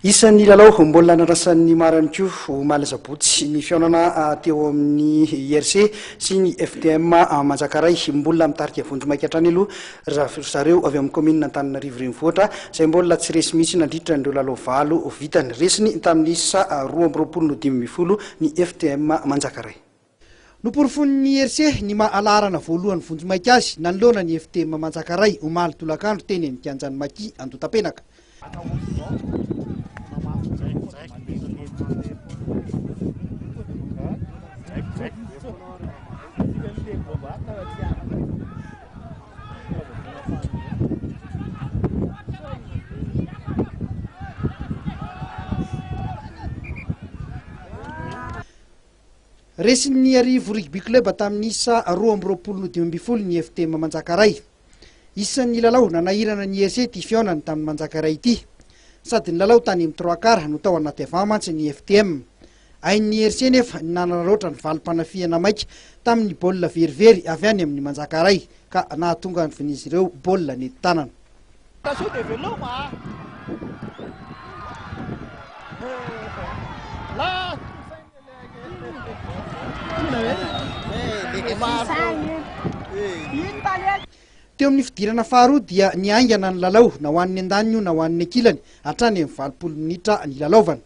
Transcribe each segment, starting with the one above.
Isan'ny lalao mbola nandrasan'ny maro ihany koa omaly asabotsy ny fihaonana teo amin'ny IRC sy ny FTM Manjakaray. Mbola mitarika vonjimaika hatrany aloha ry zareo avy amin'ny kaominina Antananarivo Renivohitra izay mbola tsy resy mihitsy nandritra an'ireo lalao valo vitany. Resiny tamin'ny isa 22 no 15 ny FTM Manjakaray. Noporofoin'ny IRC ny maha laharana voalohany vonjimaika azy nanoloana ny FTM Manjakaray omaly tolakandro teny amin'ny kianjan'ny Maki Andotapenaka. Resin'ny Iarivo Rugby Club tamin'ny isa 22 no 15 ny FTM Manjakaray. Isan'ny lalao nanahirana ny IRC ity fihaonany tamin'ny Manjakaray ity. Sady nilalao tany amin'ny trois quarts no tao anaty avant mantsy ny FTM. Hain'ny IRC nefa ny nanararaotra ny valim-panafihana maika tamin'ny baolina verivery avy any amin'ny Manjakaray ka nahatonga an'izy ireo baolina nety tanana. Teo amin'ny fidirana faharoa dia niaingana ny lalao na ho an'ny andaniny io na ho an'ny ankilany hatrany amin'ny 80 minitra nilalaovana.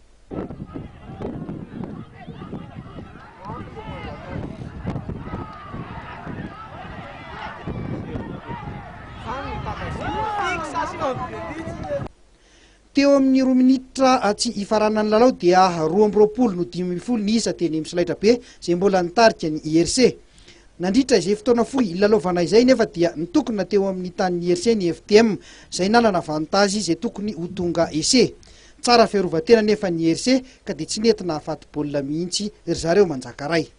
Teo amin'ny roa minitra tsy hifaranan'ny lalao dia 22 no 15 ny isa teny amin'ny solaitrabe izay mbola nitarika ny IRC. Nandritra izay fotoana fohy nilalaovana izay nefa dia nitokona teo amin'ny tanin'ny IRC ny FTM izay nanana avantage izay tokony ho tonga essai. Tsara fiarovan-tena nefa ny IRC ka dia tsy nety nahafaty baolina mihitsy ry zareo Manjakaray.